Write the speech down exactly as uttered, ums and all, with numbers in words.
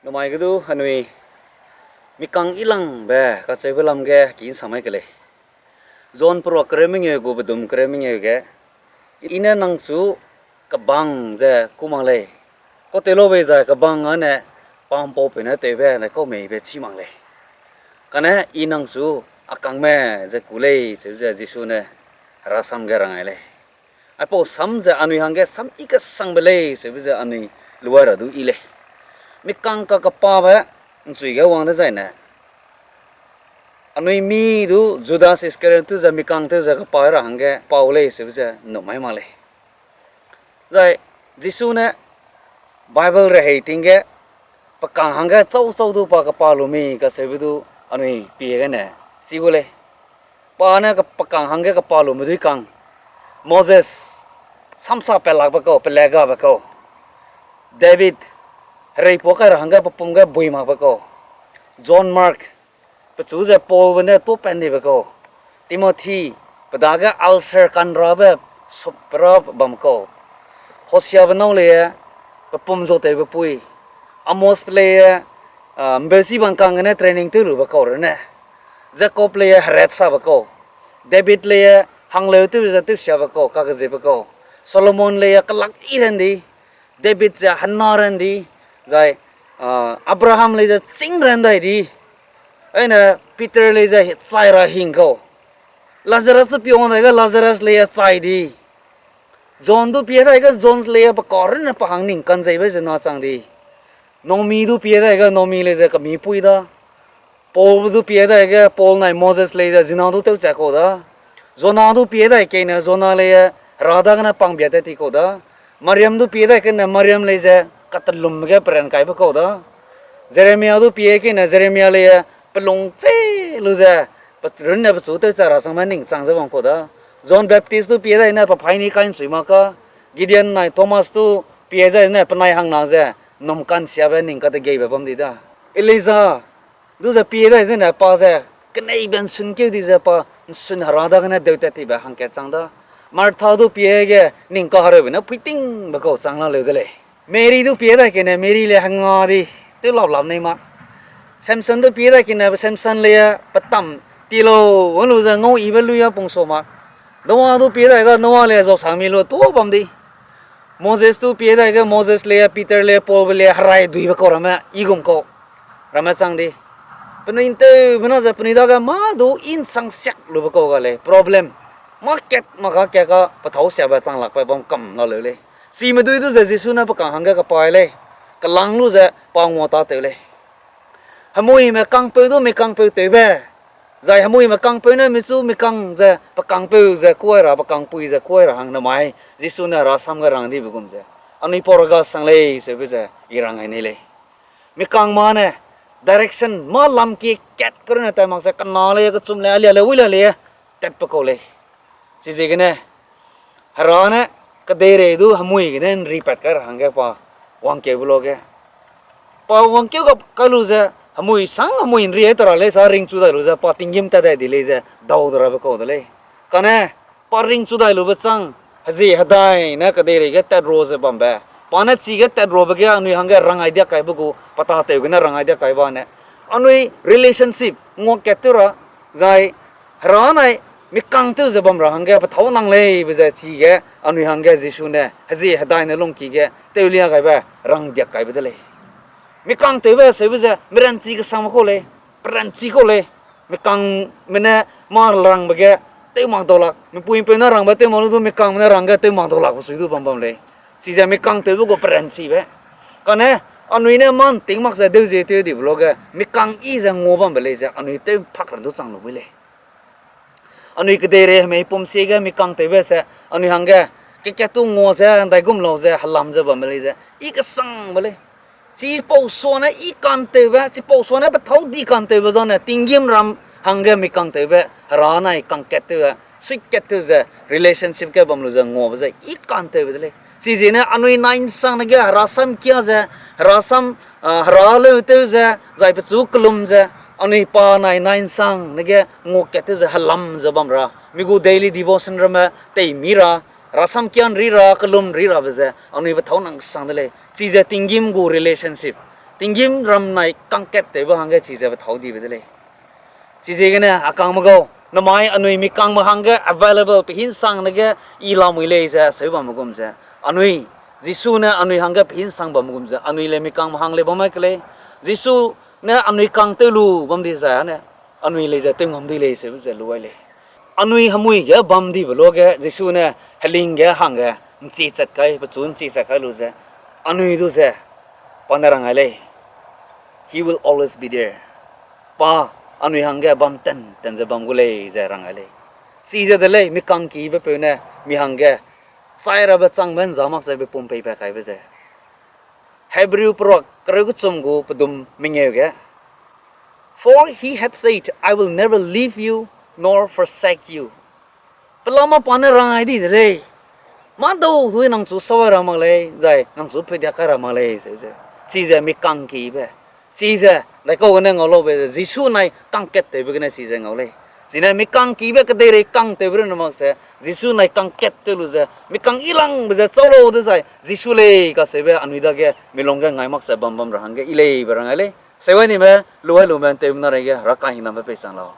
Namai ge du anui mikang ilangbe kacheube lam ge ki nsamai ke lei. John peruak kereu mengeu gu bedum kereu mengeu ge, I ne nang chu kebang ze kû mak lei. Kau tewlau bei zai kebang â ne pa ’mpaupeu ne tewbe ne kau meibe chî mak lei. Kane I nang chu a kangme ze kû lei, cheube ze Jisu ne herasam ge rang ai lei. Aipau sam ze anui hangge sam i kesangbe lei, cheube ze anui luai ra du yi lei. Mikang kakepabe ’nchui ge wang dezaine, anui mi du Judas Iskariot tew ze mikang tew ze kepa ra hangge pau lei, cheube ze ’nnum mai mak lei. Zai Jisu ne Bible rehei ting ge, pe kang hangge châu châu du pa kepa lu mi kacheube du anui pie gene chî gu lei. Pa ne ke-, pe kang hangge kepa lume dui kang: Moses, samsa pelakbe kau, pelegabe kau; David, hereipua kai ra hangge pe pum ge bui makbe kau; John Mark, pechu ze Paulbe ne tuâ pan dibe kau; Timothy, pe dage ulcer kanrabe sop ra bam kau; Hoseabe nâu lei, pe pum zuatewbe pui; Amos lei, a, ’mbeuchi bang kang gene training tew lube kau rune; Jacob lei, herat sabe kau; David lei, hangleu tew ze tewsiabe kau, kakeziebe kau; Solomon lei, kelak i ran di; David ze hena ran di; zai, a, Abraham lei ze chîng ran dai di; aine Peter lei ze chai ra hing kau; Lazarus du piwang dai ge Lazarus lei chai di; John du pie dai ge John lei pe kau runne pe hang ning kanzeibe zena chang di; Naomi du pie dai ge Naomi lei ze kemîpui da; Paulbe du pie dai ge Paul nai Moses lei ze zina du tewcha kau da; Jona du pie dai kene Jona lei, Hera dagene pangbia tat ti kau da; Mariam du pie dai kene Mariam lei ze katelum ge peran kaibe kau da; Jeremia du pie kene Jeremia lei, pelung che lu ze, pe-, runne pechu tewcha ra changme ning chang ze bam kau da; John Baptist du pie dai ne pe phaini kai ’nchui mak ka; Gideon nai Thomas du pie dai ne penai hangna ze ’nnum kansiabe ning kadegeibe bam di da; Elija du ze pie dai zene pa ze keneibe ’nsun keu di ze pa ’nsun Hera dagene deutat tibe hangkat chang da; Martha du pie ge ning kahereube ne puitingbe kau chang la leu de lei. Mary du pie dai kene Mary lei henga di, tew lap lap nei mak. Samson du pie dai kene Samson lei, petam ti lau, a lu ze ngau yibe lui a pungsua mak. Noa du pie dai ga Noa lei zausang mi lu tuâ bam di. Moses du pie dai ge Moses lei, Peter lei, Paulbe lei, herai duibe kau ramme, i gum kau ramme chang di. Penui ’nteube na ze penui dage mâ du i ’nsang siak lube kau ga lei, problem. Mâ kat mâ ga kat ga pethâu siabe chang lakbe bam kam la leu lei. Chime dui du ze Jisu ne pe kang hangge kepai lei. Kelang lu ze pa nguatâtew lei. Hemuime kangpeu du mi kangpeu tewbe, zai hemuime kangpeu ne michu mi kang ze pe kangpeu ze kuai ra, pe kangpui ze kuai ra hang namai Jisu ne herasam ge rang dibe gum ze, anui pau ra ga sang lei, seube ze i rang ai nei lei. Mi kangme ne direction, mâ lam kie kat kerune tai mak ze kena lei, kechum lei, alia lei, wui la lei, tatbe kau lei. Chiziegene, Hera ne kedeirei du hemui gene ’nripat kai ra hangge pa wangkeube luage, pa wangkeu gap kai lu ze, hemui sang hemui ’nri ai ta ra lei sa ringchu dai lu ze, pa tinggîm tat dai di lei ze dau de rabe kau de lei. Kane, pa ringchu dai lube chang, hezie hedai ne kedeirei ge tat ru ze bambe, pa ne chige tat rube ge anui hangge rang ai diak kaibe gu, pa tâtew gene rang ai diak kaibe ne, anui relationship nguakat tew ra, zai Hera nai mi kangtew ze bam ra hangge pethâu nang lei be ze chige anui hangge Jisu ne hezie hedai ne lungki ge tewlia gaibe rang diak kaibe de lei. Mi kangtewbe seube ze mi ranchi kesangme kau lei, peranchi kau lei. Mi kangme ne mâ rangbe ge tew mak dau lak, mipuipeu ne rangbe tew mak lu du mi kangme ne rangge tew mak dau lakbe sui du bam bam lei. Chize mi kangtewbe gu peranchibe. Kane anui ne mâ ’nting mak ze deu zie tew dibe luage mi kang yi ze ngua bambe lei ze anui tew pak ra du chang lu bui lei. Anui kedeirei hemei pum sie ge mi kangtewbe se, anui hangge, kekat tu ngua ze, ’ndaigum lau ze, helam ze bambe lei ze, i kesangbe lei. Chipau suane i kantewbe, chipau suane pethâu di kantewbe zane, tinggîm ram hangge mi kangtewbe, Hera nai kangkat tewbe, suikat tew ze, relationship ge bam lu ze nguabe ze, i kantewbe de lei. Chiziegene anui nai ’nsangne ge Hera sam kia ze, Hera sam, ah, Hera leu tew ze, zai pechu kelum ze, anui pa nai nai ’nsangne ge nguakat tew ze helam ze bam ra, mi gu daily devotion ramme tei mi ra, Hera sam kia ’nri ra, kelum ’nri rabe ze, anui pethâu nang sang de lei. Chize tinggîm gu relationship, Tinggîm ram nai kangkat tewbe hangge chize pethâu dibe de lei. Chiziegene a kangme gau, namai anui mi kangme hangge available pe hinsangne ge i lamui lei ze seu bamme gum ze, anui, Jisu ne anui hangge pe hinsang bamme gum ze anui lei mi kangme hang lei bam mai ke lei. Jisu ne anui kang tew lu bam di zai ane, anui lei ze tew ngam di lei seube ze lu ai lei. Anui hemui ge bam dibe luage Jisu ne heling ge hangge ’nchi chat kai, pechu ’nchi chat kai lu ze, anui du ze pa ne rang ai lei. He will always be there. Pa anui hangge bam ten ten ze bam gu lei ze rang ai lei. Chize de lei, mi kangkibe peu ne mi hangge chai rabe changbe ’nza mak ze be pum peipat kaibe ze. Hebrew peruak kereu kechum gu pedum mengeu ge, For he had said, I will never leave you nor forsake you. Pelama pa ne rang ai di de lei. Mâdau du nangchu sawai ra mak lei, zai nangchu peudiak kai ra mak lei, ze ze. Chize mi kangkibe. Chize, daikau gene ngau laube ze, Jisu nai kangkat tewbe gene chize ngau lei. Chine mi kangkibe kedeirei kang tewbe runne mak ze, Jisu nai kangkat tew lu ze, mi kang yilangbe ze chau lau dezai, Jisu lei kaseube anui dage milung ge ngai mak ze bam bam ra hangge i lei be rang ai lei. Seuai nime, luai lume ’nteumena reige, Hera kahingnambe pei chang lau.